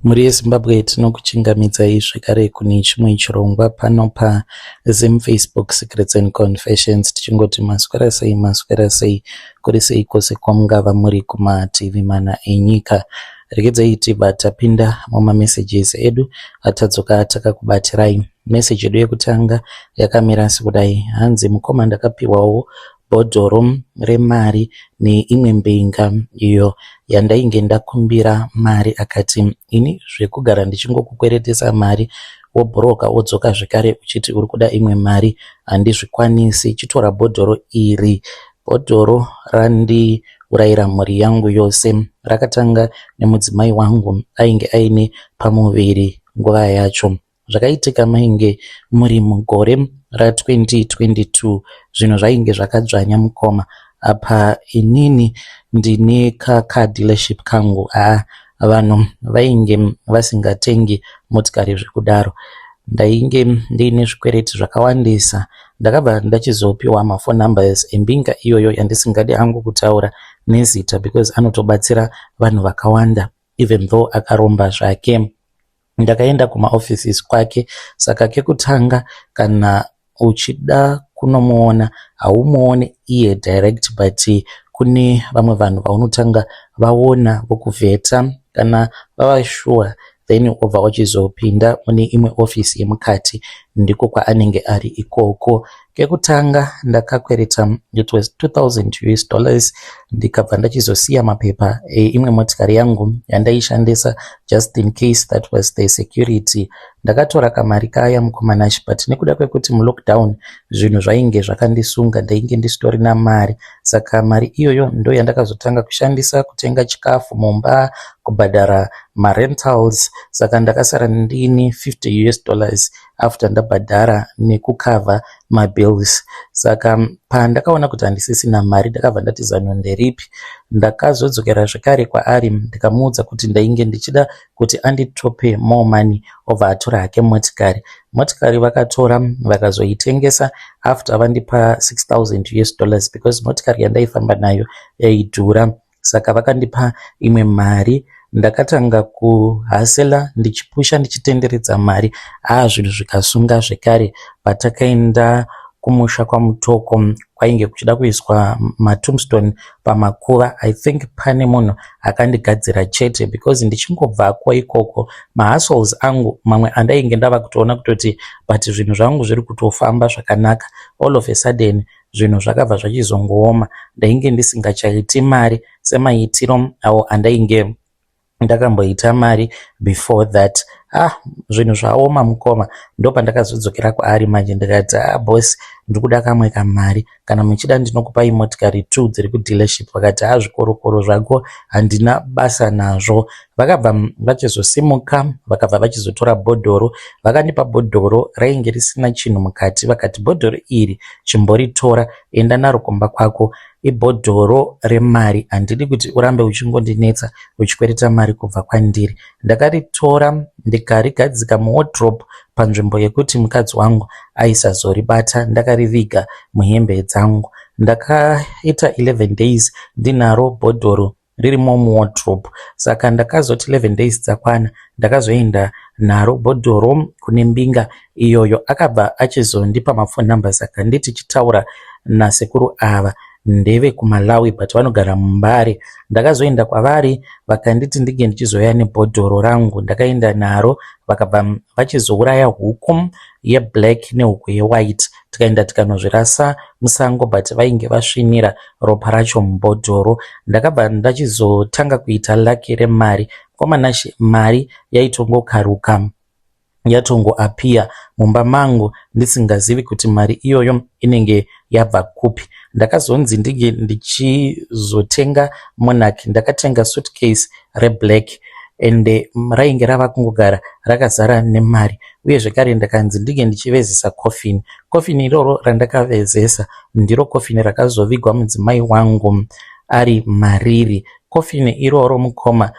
Mhuri yeZimbabwe, tinokuchingamidzai zvekare kune chimwe chirongwa pano paZim Facebook Secrets and Confessions, tichingoti maswera sei, maswera sei, kuri sei kwose kwamungava muri kumativi mana enyika. Regedzai tibva tapinda mumamessages edu atadzoka takakubatirai. Message yedu yekutanga yakamira sekudai: hanzi, "Mukoma, ndakapiwawo bhodhoro remari neimwe mbinga iyo yandainge ndakumbira mari. Akati, 'Ini zvekugara ndichingokukweretesa mari, wobhuroka, wodzoka zvekare uchiti uri kuda imwe mari, handizvikwanisi. Chitora bhodhoro iri.' Bhodhoro randiurayira mhuri yangu yose. Rakatanga nemudzimai wangu ainge aine pamuviri nguva yacho. Zvakaitika mainge muri mugore ra2022. Zvinhu zvainge zvakadzvanya, mukoma. Apa inini ndine kacar dealership kangu. Haa, vanhu vainge vasingatengi motikari zvekudaro. Ndainge ndiine zvikwereti zvakawandisa. Ndakabva ndachizopiwa maphone numbers embinga iyoyo yandisingadi hangu kutaura nezita because anotobatsira vanhu vakawanda, even though akaromba zvake. Ndakaenda kumaoffices kwake. Saka kekutanga, kana uchida kunomuona, haumuoni iye direct, but kune vamwe vanhu vaunotanga vaona vokuvheta. Kana vava sure, then wobva wachizopinda mune imwe ofisi yemukati, ndiko kwaanenge ari ikoko. Kekutanga ndakakwereta, it was 2000 US dollars, ndikabva ndachizosiya mapepa eimwe motikari yangu yandaishandisa just in case. That was the security. Ndakatora kamari kaya, mukoma Nashi, but nekuda kwekuti mulockdown zvinhu zvainge zvakandisunga, ndainge ndisitorina mari. Saka mari iyoyo ndo yandakazotanga kushandisa kutenga chikafu mumba, kubhadhara marentals. Saka ndakasara ndini 50 US dollars after ndabhadhara nekukavha mabills. Saka pandakaona kuti handisisina mari, ndakabva ndati, zano nderipi? Ndakazodzokera zvekare kwaari, ndikamuudza kuti ndainge ndichida kuti anditope more money, obva atora hake motikari. Motikari vakatora, vakazoitengesa after vandipa 6000 US dollars, because motikari yandaifamba nayo yaidhura. Saka vakandipa imwe mari. Ndakatanga kuhasela, ndichipusha, ndichitenderedza mari. Aa, zvinhu zvikasunga zvekare. Patakaenda kumusha kwaMutoko, kwainge kuchida kuiswa matombstone pamakuva. I think pane munhu akandigadzira chete, because ndichingobvako ikoko, mahustles angu mamwe andainge ndava kutoona kutoti, but zvinhu zvangu zviri kutofamba zvakanaka, all of a sudden zvinhu zvakabva zvachizongooma. Ndainge ndisingachaiti mari semaitiro awo andainge ndakamboita mari before that. Ah, zvinhu zvaoma, mukoma. Ndopandakazodzokera kwaari manje, ndikati, 'Ah, boss, ndiri kuda kamwe kamari. Kana muchida, ndinokupai motikari two dziri kudealership.' Vakati, 'Ha, zvikorokoro zvako handina basa nazvo.' Vakabva vachizosimuka, vakabva vachizotora bhodhoro. Vakandipa bhodhoro rainge risina chinhu mukati. Vakati, 'Bhodhoro iri chimboritora, enda naro kumba kwako. Ibhodhoro remari. Handidi kuti urambe uchingondinetsa uchikwereta mari kubva kwandiri.' Ndakaritora, ndikarigadzika muwardrobe panzvimbo yekuti mukadzi wangu aisazoribata. Ndakariviga muhembe dzangu. Ndakaita 11 days ndinaro bhodhoro ririmo muwardrobe. Saka ndakazoti 11 days dzakwana, ndakazoenda naro bhodhoro kune mbinga iyoyo. Akabva achizondipa maphone numbers, akanditi, 'Chitaura nasekuru ava, ndeve kuMalawi but vanogara muMbare.' Ndakazoenda kwavari, vakanditi ndinge ndichizouya nebhodhoro rangu. Ndakaenda naro, vakabva vachizouraya huku yeblack nehuku yewhite. Tikaenda tikanozvirasa musango, but vainge vasvinira ropa racho mubhodhoro. Ndakabva ndachizotanga kuita luck remari, mukoma Nashi. Mari yaitongokaruka, yatongoappear mumba mangu, ndisingazivi kuti mari iyoyo inenge yabva kupi. Ndakazonzi ndinge ndichizotenga Monarch. Ndakatenga suitcase reblack, ende rainge rava kungogara rakazara nemari. Uye zvekare ndakanzi ndinge ndichivezesa coffin. Coffin iroro randakavezesa ndiro coffin rakazovigwa mudzimai wangu ari mariri. Coffin iroro, mukoma,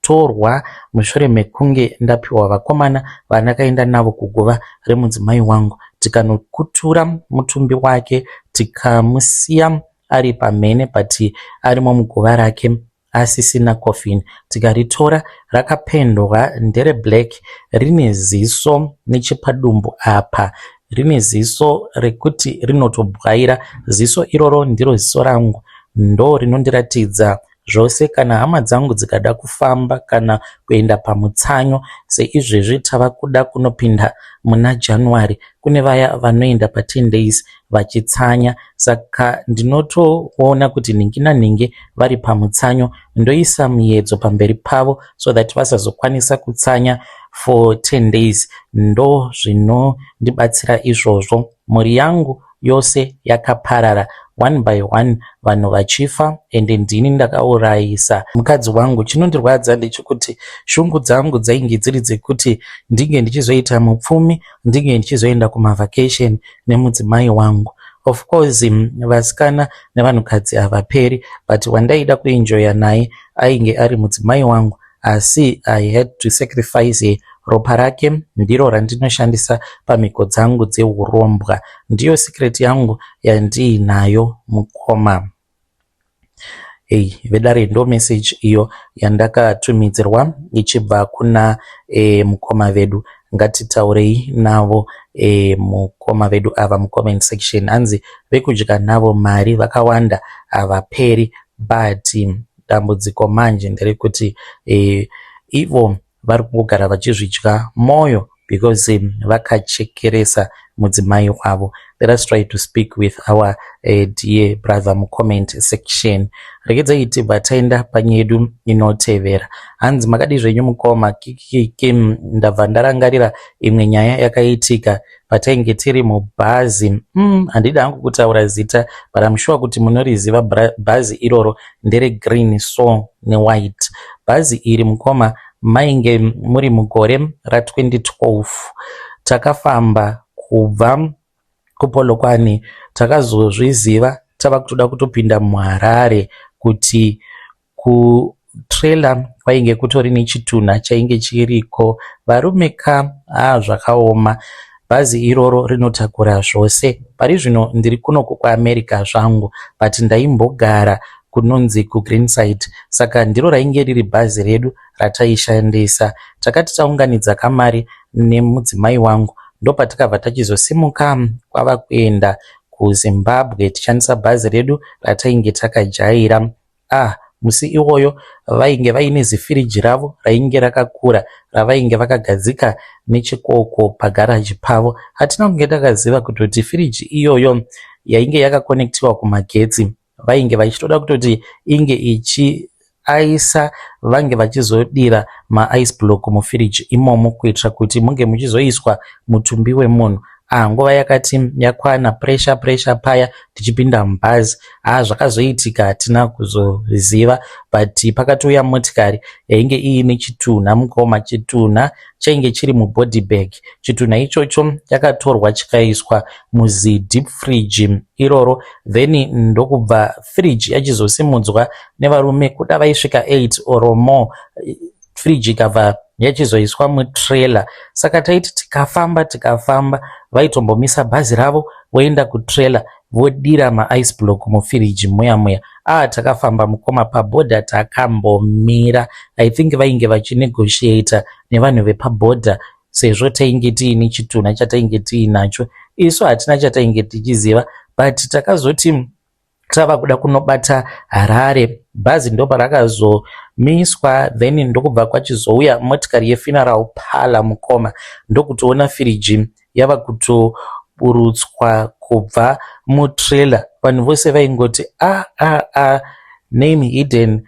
rakazotorwa mushure mekunge ndapiwa vakomana vandakaenda navo kuguva remudzimai wangu, tikanokutura mutumbi wake, tikamusiya ari pamhene, but arimo muguva rake. asisina coffin. Tikaritora rakapendwa ndere black rine ziso nechepadumbu apa rine ziso rekuti rinotobwaira. Ziso iroro ndiro ziso rangu ndo rinondiratidza zvose kana hama dzangu dzikada kufamba kana kuenda pamutsanyo seizvezvi tava kuda kunopinda muna January kune vaya vanoenda pa10 days vachitsanya saka ndinotoona kuti nhingi nanhingi vari pamutsanyo ndoisa muedzo pamberi pavo so that vasazokwanisa kutsanya for 10 days. Ndo zvinondibatsira izvozvo. Mhuri yangu yose yakaparara one by one, vanhu vachifa, ende ndini ndakaurayisa mukadzi wangu. Chinondirwadza ndechekuti shungu dzangu dzainge dziri dzekuti ndinge ndichizoita mupfumi, ndinge ndichizoenda kumavacation nemudzimai wangu. Of course vasikana nevanhukadzi havaperi, but wandaida kuenjoya naye ainge ari mudzimai wangu, asi I had to sacrifice her. Ropa rake ndiro randinoshandisa pamhiko dzangu dzeurombwa. Ndiyo secret yangu yandiinayo, mukoma. Ei vedare, ndo message iyo yandakatumidzirwa ichibva kuna mukoma vedu. Ngatitaurei navo mukoma vedu ava mucomment section. Hanzi vekudya navo mari vakawanda, havaperi, but dambudziko manje nderekuti ivo vari kungogara vachizvidya mwoyo because vakachekeresa mudzimai wavo. Let us try to speak with our dear brother mucomment section. Regedzai tibva taenda panyaya yedu inotevera. Hanzi, "Makadi zvenyu mukoma?" Kikiki, ndabva ndarangarira imwe nyaya yakaitika patainge tiri mubhazi. Handidi hangu kutaura zita, but I'm sure kuti munoriziva bhazi iroro. Ndere green so newhite bhazi iri, mukoma. Mainge muri mugore ra2012. Takafamba kubva kuPolokwane. Takazozviziva tava kutoda kutopinda muHarare kuti kutrailer kwainge kutori nechitunha chainge chiriko. Varume ka, haa, zvakaoma. Bhazi iroro rinotakura zvose. Pari zvino ndiri kunoku kuAmerica zvangu, but ndaimbogara kunonzi kuGreenside, saka ndiro rainge riri bhazi redu rataishandisa. Takati taunganidza kamari nemudzimai wangu, ndopatakabva tachizosimuka kwava kuenda kuZimbabwe tichishandisa bhazi redu ratainge takajaira. Ah, musi iwoyo vainge vaine zifiriji ravo rainge rakakura ravainge vakagadzika nechekoko pagaraji pavo. Hatina kunge takaziva kutoti firiji iyoyo yainge yakakonektiwa kumagetsi. Vainge vachitoda kutoti inge ichiaisa, vange vachizodira maice block mufiriji imomo kuitira kuti munge muchizoiswa mutumbi wemunhu. Ah, nguva yakati yakwana, pressure pressure paya tichipinda mubhazi. Ah, zvakazoitika hatina kuzoziva, but pakatouya motikari yainge iine chitunha, mukoma. Chitunha chainge chiri mubody bag. Chitunha ichocho chakatorwa chikaiswa muzideep fridge iroro, then ndokubva fridge yachizosimudzwa nevarume kuda vaisvika 8 or more. Fridge ikabva yachizoiswa mutrailer. Saka taiti tikafamba tikafamba, vaitombomisa bhazi ravo, voenda kutrailer, vodira maice block mufiriji muya muya. Ah, takafamba, mukoma. Pabhodha takambomira. I think vainge vachinegotiata nevanhu vepabhodha sezvo tainge tiine chitunha chatainge tiinacho. Isu hatina chatainge tichiziva, but takazoti tava kuda kunobata Harare, bhazi ndoparakazomiswa, then ndokubva kwachizouya motikari yefuneral parlour, mukoma. Ndokutoona firiji yava kutoburutswa kubva mutrailer. Vanhu vose vaingoti, "A a a, name hidden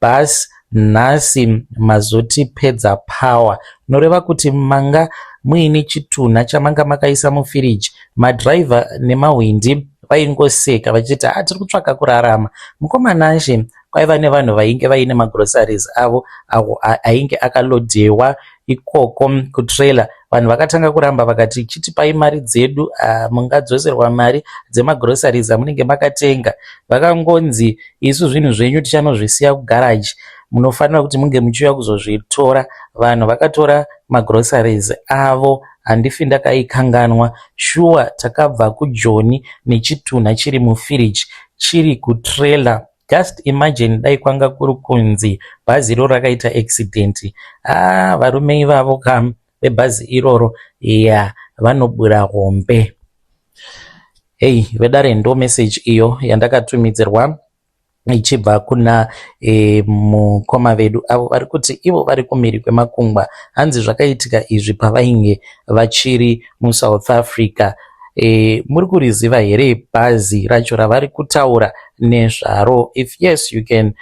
bus, nhasi mazotipedza power." Noreva kuti manga muine chitunha chamanga makaisa mufiriji. Madhiraivha nemahwindi vaingoseka vachiti, "Ha, tiri kutsvaka kurarama, mukoma Nashe." Kwaiva nevanhu vainge vaine magroceries avo avo ainge akalodhewa ikoko kutrailer. Vanhu vakatanga kuramba, vakati, "Chitipai mari dzedu." Mungadzoserwa mari dzemagroceries amunenge makatenga? Vakangonzi, "Isu zvinhu zvenyu tichanozvisiya kugaraji, munofanira kuti munge muchiuya kuzozvitora." Vanhu vakatora magroceries avo. Handifi ndakaikanganwa shuwa. Takabva kuJoni nechitunha chiri mufiriji, chiri kutrailer. Just imagine dai kwanga kuri kunzi bhazi iroro rakaita accident. Ah, varume ivavo ka vebhazi iroro ya vanobura hombe. Hei vedare, ndo message iyo yandakatumidzirwa ichibva kuna mukoma vedu avo vari kuti ivo vari kumhiri kwemakungwa. Hanzi zvakaitika izvi pavainge vachiri muSouth Africa. Muri kuriziva here bhazi racho ravari kutaura nezvaro? If yes, you can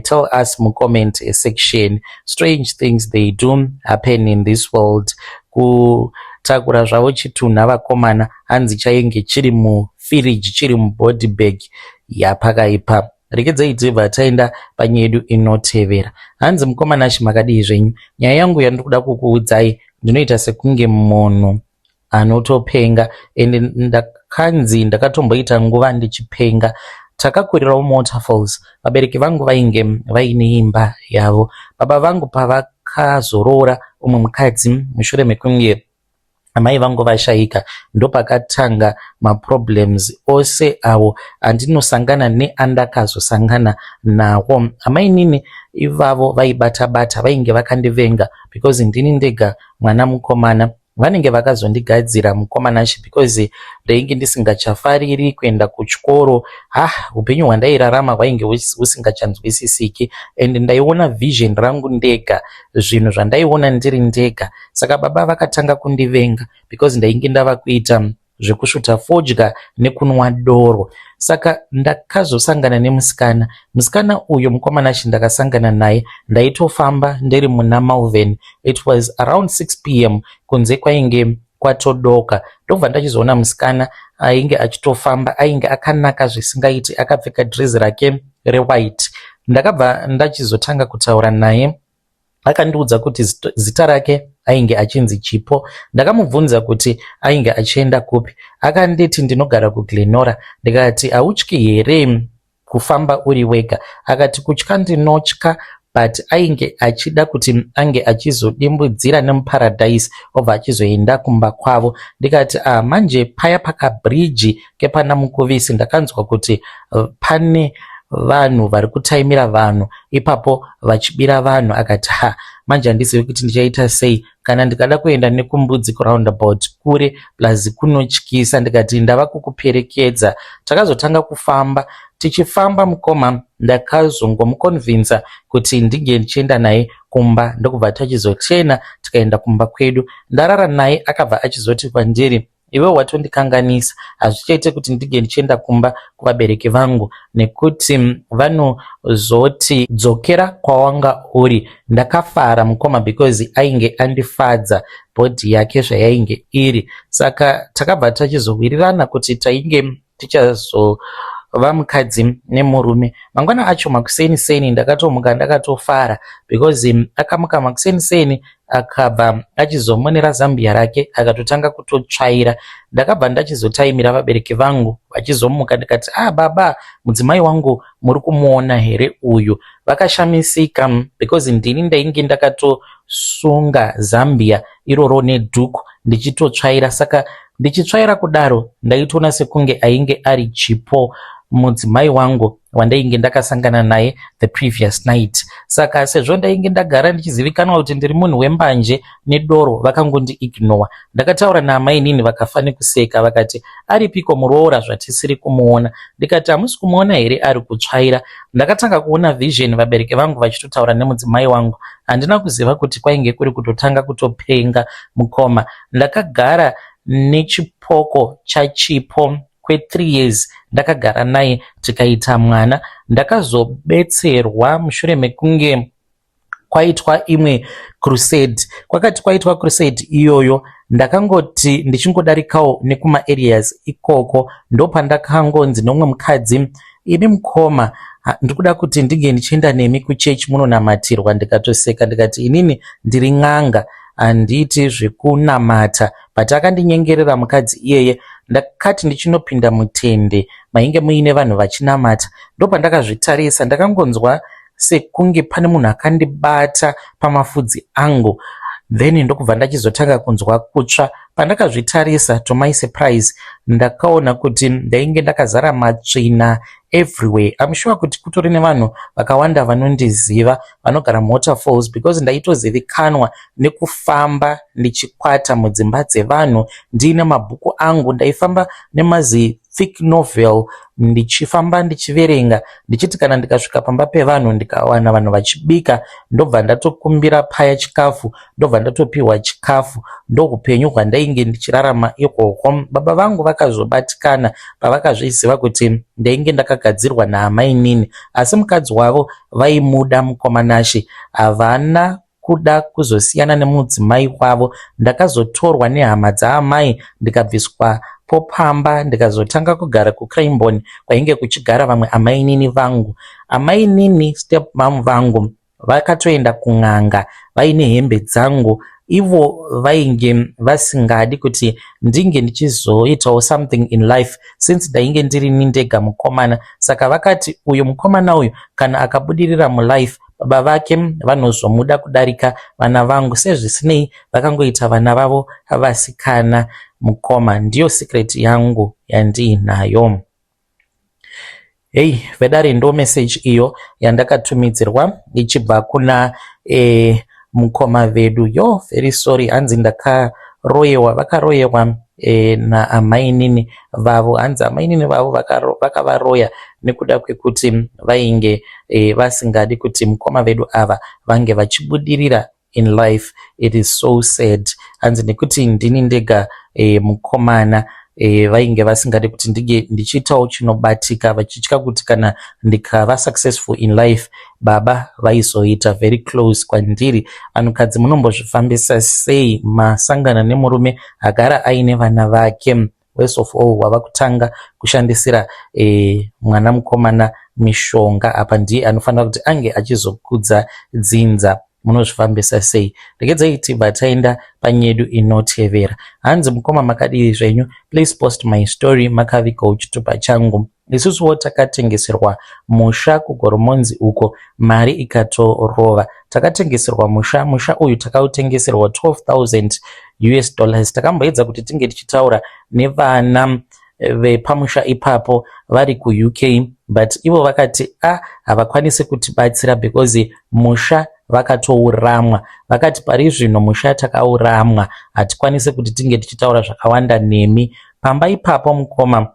tell us mucomment section. Strange things, they do happen in this world. Kutakura zvavo chitunha vakomana, hanzi chainge chiri mufiriji, chiri mubody bag, yapakaipa. Rekedzai tibva taenda panyaya yedu inotevera. Hanzi, "Mukomana Shi, makadii zvenyu? Nyaya yangu yandiri kuda kukuudzai, ndinoita sekunge munhu anotopenga, ende ndakanzi ndakatomboita nguva ndichipenga. Takakurirawo muWaterfalls. Vabereki vangu vainge vaine imba yavo. Baba vangu pavakazoroora umwe mukadzi mushure mekunge amai vangu vashayika, ndopakatanga maproblems ose avo andinosangana neandakazosangana nawo. Amainini ivavo vaibata bata, vainge vakandivenga because ndini ndega mwana mukomana. Vanenge vakazondigadzira, mukomana Shi, because ndainge ndisingachafariri kuenda kuchikoro. Ha, upenyu hwandairarama hwainge husingachanzwisisiki and ndaiona vision rangu ndega, zvinhu zvandaiona ndiri ndega. Saka baba vakatanga kundivenga because ndainge ndava kuita zvekusvuta fodya nekunwa doro. Saka ndakazosangana nemusikana. Musikana uyu, mukomana Shi, ndakasangana naye ndaitofamba ndiri muna Malvern. It was around 6 p.m., kunze kwainge kwatodoka. Ndobva ndachizoona musikana ainge achitofamba, ainge akanaka zvisingaiti, akapfeka dhirezi rake rewhite. Ndakabva ndachizotanga kutaura naye. Akandiudza kuti zita rake ainge achinzi Chipo. Ndakamubvunza kuti ainge achienda kupi. Akanditi, 'Ndinogara kuGlenora.' Ndikati, 'Hautyi here kufamba uri wega?' Akati, 'Kutya ndinotya,' but ainge achida kuti ange achizodimbudzira nemuparadise, obva achizoenda kumba kwavo. Ndikati, 'Ah, manje paya pakabhiriji kepana Mukuvisi, ndakanzwa kuti pane vanhu vari kutaimira vanhu ipapo vachibira vanhu.' Akati, 'Ha, manje handizivi kuti ndichaita sei. Kana ndikada kuenda nekuMbudzi kuroundabout kure, plus kunotyisa.' Ndikati, 'Ndava kukuperekedza.' Takazotanga kufamba. Tichifamba, mukoma, ndakazongomuconvinza kuti ndinge ndichienda naye kumba, ndokubva tachizotena tikaenda kumba kwedu. Ndarara naye, akabva achizoti kwandiri, 'Iwe watondikanganisa. Hazvichaite kuti ndinge ndichienda kumba kuvabereki vangu nekuti vanozoti dzokera kwawanga uri.' Ndakafara, mukoma, because ainge andifadza body yake zvayainge iri. Saka takabva tachizowirirana kuti tainge tichazova mukadzi nemurume. Mangwana acho makuseni seni ndakatomuka ndakatofara because akamuka makuseni seni, akabva achizomonera zambia rake, akatotanga kutotsvaira. Ndakabva ndachizotaimira vabereki vangu vachizomuka. Ndikati, 'Ah baba, mudzimai wangu muri kumuona here uyu?' Vakashamisika because ndini ndainge ndakatosunga zambia iroro nedhuku ndichitotsvaira. Saka ndichitsvaira kudaro, ndaitoona sekunge ainge ari Chipo, mudzimai wangu wandainge ndakasangana naye the previous night. Saka sezvo ndainge ndagara ndichizivikanwa kuti ndiri munhu wembanje nedoro, vakangondiignora. Ndakataura naamainini, vakafa nekuseka. Vakati, 'Aripiko muroora zvatisiri kumuona?' Ndikati, 'Hamusi kumuona here ari kutsvaira?' Ndakatanga kuona vision vabereki vangu vachitotaura nemudzimai wangu. Handina kuziva kuti kwainge kuri kutotanga kutopenga, mukoma. Ndakagara nechipoko chaChipo kwe3 years. Ndakagara naye tikaita mwana. Ndakazobetserwa mushure mekunge kwaitwa imwe crusade. Kwakati kwaitwa crusade iyoyo, ndakangoti ndichingodarikawo nekumaareas ikoko, ndopandakangonzi nomumwe mukadzi, 'Imi mukoma, ndiri kuda kuti ndinge ndichienda nemi kuchechi munonamatirwa.' Ndikatoseka, ndikati, 'Inini ndiri n'anga, handiiti zvekunamata.' But akandinyengerera mukadzi iyeye. Ndakati ndichinopinda mutende mainge muine vanhu vachinamata, ndopandakazvitarisa, ndakangonzwa sekunge pane munhu akandibata pamafudzi angu, then ndokubva ndachizotanga kunzwa kutsva. Pandakazvitarisa, to my surprise, ndakaona kuti ndainge ndakazara matsvina everywhere. I'm sure kuti kutori nevanhu vakawanda vanondiziva vanogara muWaterfalls, because ndaitozivikanwa nekufamba ndichikwata mudzimba dzevanhu ndiine mabhuku angu. Ndaifamba nemazi thick novel, ndichifamba ndichiverenga, ndichiti kana ndikasvika pamba pevanhu ndikawana vanhu vachibika, ndobva ndatokumbira paya chikafu, ndobva ndatopiwa chikafu. Ndohupenyu hwandainge ndichirarama ihwohwo. Baba vangu vakazobatikana pavakazviziva kuti ndainge ndakagadzirwa naamainini, asi mukadzi wavo vaimuda, mukoma Nashe. Havana kuda kuzosiyana nemudzimai wavo. Ndakazotorwa nehama dzaamai, ndikabviswa popamba, ndikazotanga kugara kuCraibon kwainge kuchigara vamwe amainini vangu. Amainini, step mum vangu, vakatoenda kun'anga vaine hembe dzangu. Ivo vainge vasingadi kuti ndinge ndichizoitawo something in life, since ndainge ndirini ndega mukomana. Saka vakati uyu mukomana uyu kana akabudirira mulife, baba vake vanozomuda kudarika vana vangu. Sezvisinei, vakangoita vana vavo vasikana. Mukoma, ndiyo secret yangu yandiinayo. Hei vedare, ndo message iyo yandakatumidzirwa ichibva kuna mukoma vedu. Yo, very sorry. Hanzi ndakaroyewa, vakaroyewa naamainini vavo. Hanzi amainini vavo vakavaroya nekuda kwekuti vainge vasingadi kuti mukoma vedu ava vange vachibudirira in life. It is so sad. Hanzi nekuti ndini ndega mukomana, vainge vasingadi kuti ndinge ndichiitawo chinobatika, vachitya kuti kana ndikava successful in life, baba vaizoita very close kwandiri. Vanhukadzi, munombozvifambisa sei masangana nemurume agara aine vana vake? Worst of all, wava kutanga kushandisira mwana mukomana mishonga. Apa ndiye anofanira kuti ange achizokudza dzinza. Munozvifambisa sei? Regedzai tibva taenda panyedu inotevera. Hanzi, "Mukoma, makadii zvenyu? Please post my story. Makavigawo chitupa changu. Isusuwo takatengeserwa musha kuGoromonzi uko, mari ikatorova. Takatengeserwa musha. Musha uyu takautengeserwa 12,000 US dollars. Takamboedza kuti tinge tichitaura nevana vepamusha ipapo vari kuUK, but ivo vakati a havakwanisi kutibatsira because musha vakatouramwa. Vakati pari zvino musha takauramwa, hatikwanisi kuti tinge tichitaura zvakawanda nemi. Pamba ipapo, mukoma,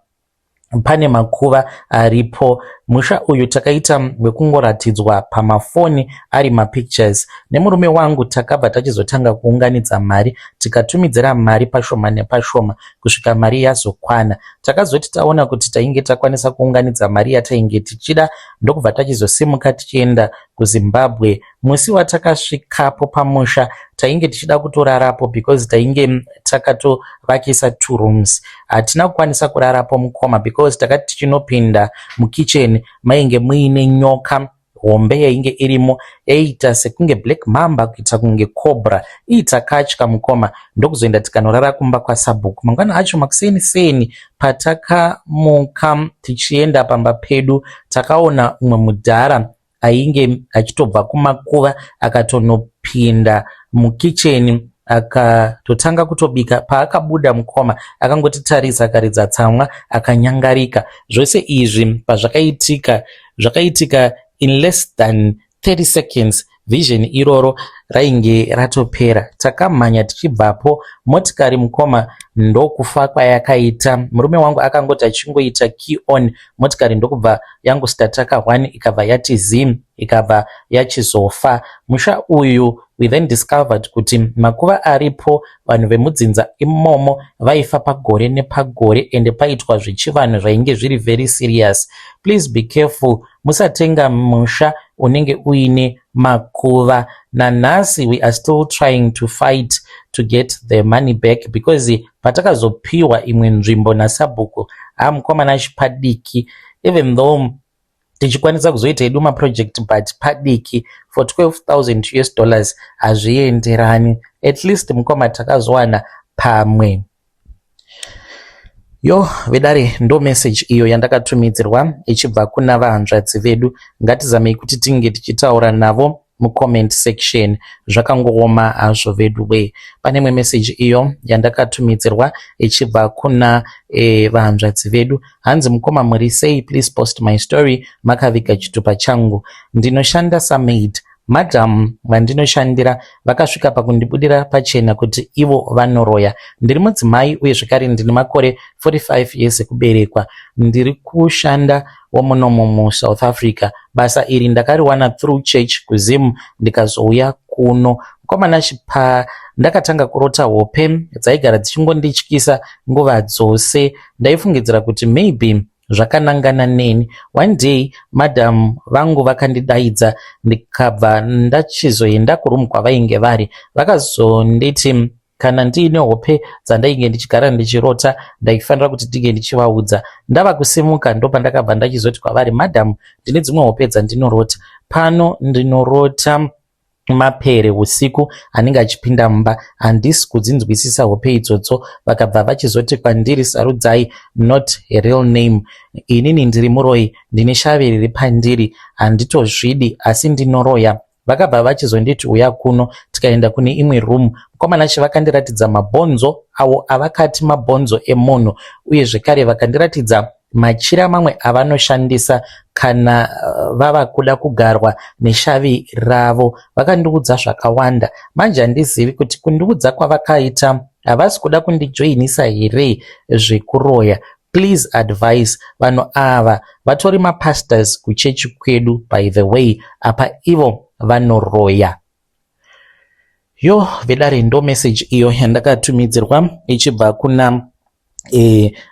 pane makuva aripo. Musha uyu takaita wekungoratidzwa pamafoni ari mapictures. Nemurume wangu takabva tachizotanga kuunganidza mari, tikatumidzira mari pashoma nepashoma kusvika mari yazokwana. Takazoti taona kuti tainge takwanisa kuunganidza mari yatainge tichida, ndokubva tachizosimuka tichienda kuZimbabwe. Musi watakasvikapo pamusha, tainge tichida kutorarapo because tainge takatovakisa two rooms. Hatina kukwanisa kurarapo, mukoma, because takati tichinopinda mukicheni, mainge muine nyoka hombe yainge irimo, yaiita sekunge black mamba, kuita kunge cobra ii. Takatya, mukoma, ndokuzoenda tikanorara kumba kwasabhuku. Mangwana acho makuseni seni, patakamuka tichienda pamba pedu, takaona umwe mudhara ainge achitobva kumakuva akatonopinda mukicheni, akatotanga kutobika. Paakabuda, mukoma, akangotitarisa, akaridza tsamwa, akanyangarika. Zvose izvi pazvakaitika, zvakaitika in less than 30 seconds. Vision iroro rainge ratopera. Takamhanya tichibvapo. Motikari, mukoma, ndokufa kwayakaita. Murume wangu akangoti achingoita key on, motikari ndokubva yangostarta ka1, ikabva yati zim, ikabva yachizofa. Musha uyu, we then discovered kuti makuva aripo, vanhu vemudzinza imomo vaifa pagore nepagore, ende paitwa zvechivanhu zvainge zviri very serious. Please be careful, musatenga musha unenge uine makuva. Nanhasi we are still trying to fight to get the money back, because patakazopiwa imwe nzvimbo nasabhuku, hamukomana, chipadiki. Even though tichikwanisa kuzoita hedu maproject, but padiki for 12,000 US dollars, hazvienderani. At least, mukoma, takazowana pamwe." Yo vedare, ndo message iyo yandakatumidzirwa ichibva kuna vahanzvadzi vedu. Ngatizamei kuti tinge tichitaura navo. mucomment section. Zvakangooma hazvo vedu wee. Pane imwe meseji iyo yandakatumidzirwa ichibva kuna vahanzvadzi vedu. Hanzi, "Mukoma, muri sei? Please post my story makaviga chitupa changu. Ndinoshanda samaid. Madam vandinoshandira vakasvika pakundibudira pachena kuti ivo vanoroya. Ndiri mudzimai uye zvekare ndine makore 45 years ekuberekwa. Ndiri kushanda womunomu muSouth Africa. Basa iri ndakariwana through church kuZim, ndikazouya kuno. Mukomana, chipa ndakatanga kurota hope dzaigara dzichingondityisa nguva dzose. Ndaifungidzira kuti maybe zvakanangana neni. One day madam vangu vakandidaidza, ndikabva ndachizoenda kurumu kwavainge vari. Vakazonditi kana ndiine hope dzandainge ndichigara ndichirota, ndaifanira kuti ndinge ndichivaudza. Ndava kusimuka, ndopandakabva ndachizoti kwavari, 'Madam, ndine dzimwe hope dzandinorota pano. Ndinorota mapere usiku anenge achipinda mumba. Handisi kudzinzwisisa hope idzodzo.' Vakabva vachizoti kwandiri, Sarudzai, not a real name, inini ndiri muroi, ndine shavi riri pandiri. Handitozvidi, asi ndinoroya. Vakabva vachizonditi uya kuno, tikaenda kune imwe room. Mukomana chi vakandiratidza mabhonzo awo avakati mabhonzo emunhu, uye zvekare vakandiratidza machira mamwe avanoshandisa kana vava kuda kugarwa neshavi ravo. Vakandiudza zvakawanda. Manje handizivi kuti kundiudza kwavakaita havasi kuda kundijoinisa here zvekuroya. Please advise. Vanhu ava vatori mapastors kuchechi kwedu, by the way, apa ivo vanoroya.'" Yo vedare, ndo message iyo yandakatumidzirwa ichibva kuna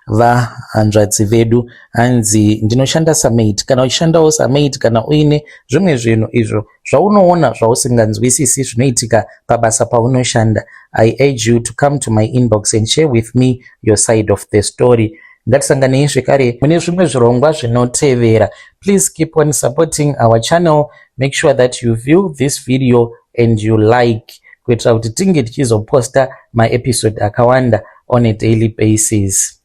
vahanzvadzi vedu. Hanzi, "Ndinoshanda samaid." Kana uchishandawo samaid, kana uine zvimwe zvinhu izvo zvaunoona zvausinganzwisisi zvinoitika pabasa paunoshanda, I urge you to come to my inbox and share with me your side of the story. Ngatisanganei zvekare mune zvimwe zvirongwa zvinotevera. Please keep on supporting our channel. Make sure that you view this video and you like, kuitira kuti tinge tichizoposta maepisode akawanda on a daily basis.